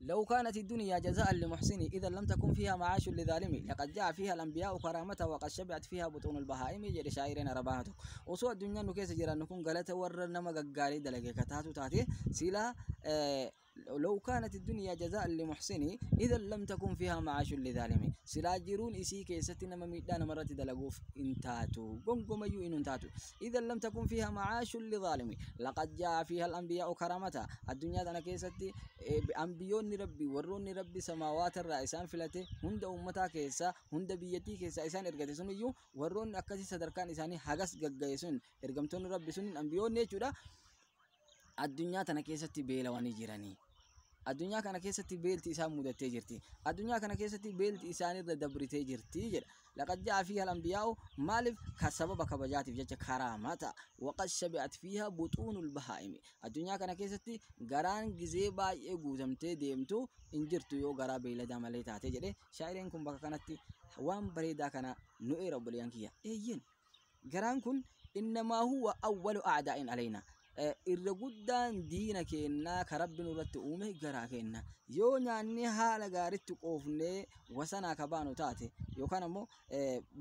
لو كانت الدنيا جزاء لمحسن إذا لم تكن فيها معاش لظالم لقد جاء فيها الأنبياء كرامة وقد شبعت فيها بطون البهائم jedhe shaa'ireen arabaa tokko. Osoo addunyaan nu keessa jiraannu kun galata warra nama gaggaarii dalage kataatu taate silaa لو كانت الدنيا جزاء لمحسن إذا لم تكن فيها معاش لظالم silaa jiruun isii keessatti nama miidhaa namarratti dalaguuf hin taatu gongomayyuu hin taatu. إذا لم تكن فيها معاش لظالم لقد جاء فيها الأنبياء كرامة addunyaa tana keessatti ambiyoonni rabbi warroonni rabbi samaawaata irraa isaan filate hunda ummataa keessa hunda biyyattii keessa isaan ergate sun iyyuu warroonni akkasii sadarkaan isaanii hagas gaggaye sun ergamtoonni rabbi sun ambiyoonni jechuudha addunyaa tana keessatti beelawanii jiranii. Addunyaa kana keessatti beelti isaan mudattee jirti. Addunyaa kana keessatti beelti isaanirra dabritee jirti jedha. لقد جاء فيها الأنبياء maaliif ka sababa kabajaatiif jecha كرامة وقد شبعت فيها بطون البهائم addunyaa kana keessatti garaan gizee baay'ee guutamtee deemtu hin jirtu yoo garaa beeyladaa malee taate jedhe shaa'ireen kun bakka kanatti waan bareedaa kana nu eera obboleeyyan kiyya. Eeyyen garaan kun إنما هو أول أعداء علينا irra guddaan diina keennaa ka rabbi nurratti uume garaa keenna. Yoo nyaanni haala gaaritti qoofnee wasanaa ka baanu taate yookaan ammoo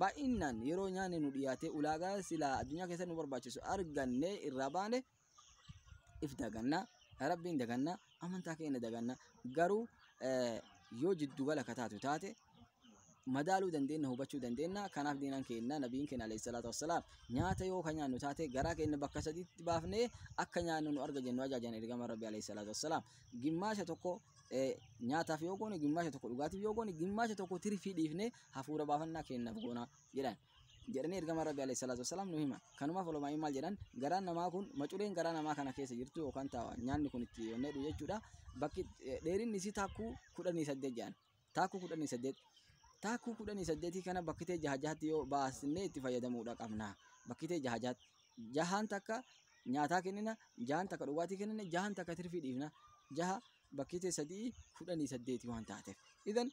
baay'inaan yeroo nyaanni nu dhiyaate ulaagaa silaa addunyaa keessatti nu barbaachisu argannee irraa baane if daganna, rabbiin daganna, amantaa keenya daganna. Garuu yoo jiddugala ka taatu taate madaaluu dandeenya, hubachuu dandeenya. Kanaaf diinaan keenya nabiin keenya عليه الصلاة والسلام nyaata yoo ka nyaannu taate garaa keenya bakka sadiitti baafnee akka nyaannu nu arga jennu ajajan ergama rabbi عليه الصلاة والسلام. Gimmaasha tokko nyaataaf yoo goone, gimmaasha tokko dhugaatiif yoo goone, gimmaasha tokko tirfii dhiifnee hafuura baafannaa keenyaaf goona jedhan jedhanii ergama rabbi عليه الصلاة والسلام nu hima. Kanumaaf olumaa maal jedhan? Garaan namaa kun maculeen garaa namaa kana keessa jirtu yookaan ta'a nyaanni kun itti yonnedhu jechuudha. Bakki dheerinni isii taakkuu 18 jedhan. Taakkuu 18, taakkuu 18 kana bakkitee jaha jahatti yoo baasnee itti fayyadamuudha qabna. Bakkitee jaha jahatti jahaan takka nyaataa kennina, jahaan takka dhugaatii kennina, jahaan takka tirfii dhiifna. Jaha bakkitee sadii 18 waan taateef. إذن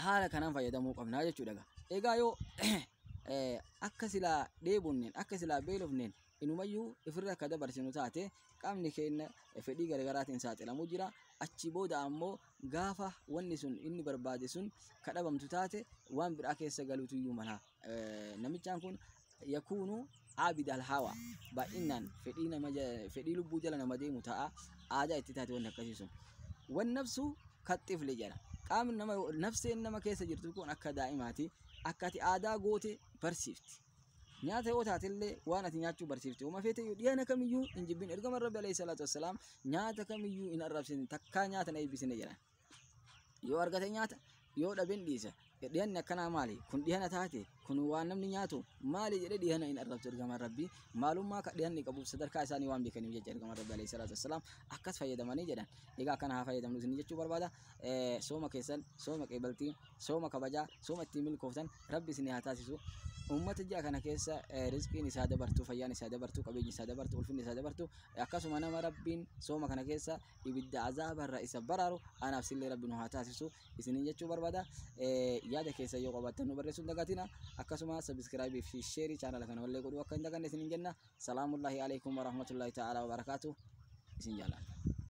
haala kanaan fayyadamuu qabna jechuudha. Egaa yoo akka silaa dheebonneen akka silaa beelofneen inumayyuu ifirra akka dabarsinu taate qaamni keenya fedhii garaagaraatiin saaxilamuu jira. Achi booda ammoo gaafa wanni sun inni barbaade sun kadhabamtu taate waan biraa keessa galuutu iyyuu mala. Namichaan kun يكون عابد الهوى baay'inaan fedhii nama fedhii lubbuu jala nama deemu ta'a. Aadaa itti taate wanni akkasii sun. والنفس كالطفل jedha. Qaamni nama nafseen nama keessa jirtu kun akka daa'imaati. Akka ati aadaa goote barsiifti. Nyaata yoo taatellee waan ati nyaachuu barsiifti. Uma feete dhiyana kamiyyuu hin jibbin. Ergama rabbi عليه الصلاة والسلام nyaata kamiyyuu hin arrabsine, takkaa nyaata na eebbisine jedhan. Yoo argate nyaata, yoo dhaben dhiisa. Dhiyanni akkanaa maali? Kun dhiyana taate, kun waan namni nyaatu maali jedhee dhiyana hin arrabsu ergamaan rabbii. Maalummaa ka dhiyanni qabuuf sadarkaa isaanii waan beekaniif jecha ergamaan rabbi عليه الصلاة والسلام akkas fayyadamanii jedhan. Egaa akkana haa fayyadamnu isin jechuu barbaada. Sooma keessan sooma qeebaltii, sooma kabajaa, sooma ittiin milkooftan rabbi isin haa taasisu. Uummata ji'a kana keessa rizqiin isaa dabartu, fayyaan isaa dabartu, qabeenyi isaa dabartu, ulfinni isaa dabartu, akkasuma nama rabbiin sooma kana keessa ibidda azaabarra isa baraaru anaaf sillee rabbi nu haa taasisu isiniin jechuu barbaada. Yaada keessa yoo qabaattan nu barreessuu hin dagatina. Akkasuma subscribe fi share chaanala kana wallee godhuu akka hin daganne isiniin jenna. سلام الله عليكم ورحمة الله تعالى وبركاته. Isin jaalladha.